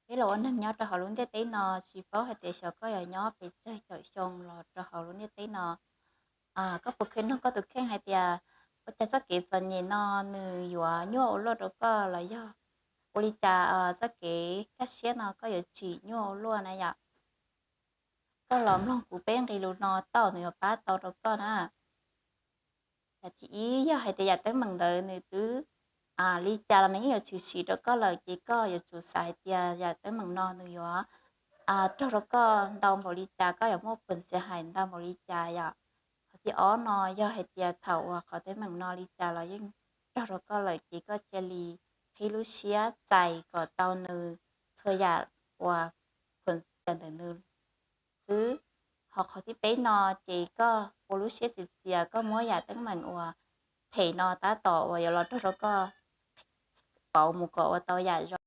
Peb los ua neeg nyob rau hauv lub ntiaj teb no, tsis paub hais tias xyov koj yuav nyob pes tsawg caum xyoo los rau hauv lub ntiaj teb no, koj puas kheev nug koj tus kheej hais tias ua cas txoj kev txom nyem no nws yuav nyuaj ua luaj rau koj los yog ua li cas txoj kev kaj siab no koj yuav tsim nyuaj ua luaj na yom. Koj los mloog kuv peb nqe lus no tau nws yuav pab tau rau koj na. Yam thib ib, yog hais tias yam teeb meem ntawd nws twb li cas los nws yeej yuav tshwm sim rau koj lawm ces koj yuav tsum xav hais tias yam teeb meem no nws yuav raug rau koj ntau npaum li cas, koj yuav muaj pees xiam hais ntau npaum li cas yom. Qhov thib ob no, yog hais tias thaum uas qhov teeb meem no li cas los yeej raug rau koj lawm ces koj cia li qhib lub siab txais kom tau nws txhua yam uas pees xiam ntawm nws xwb. Ho qhov thib peb no ces koj ua lub siab txias txias, koj muab yam teeb meem uas phem no tab tom uas yuav los raug rau koj pauv mus kom ua tau yam zoo.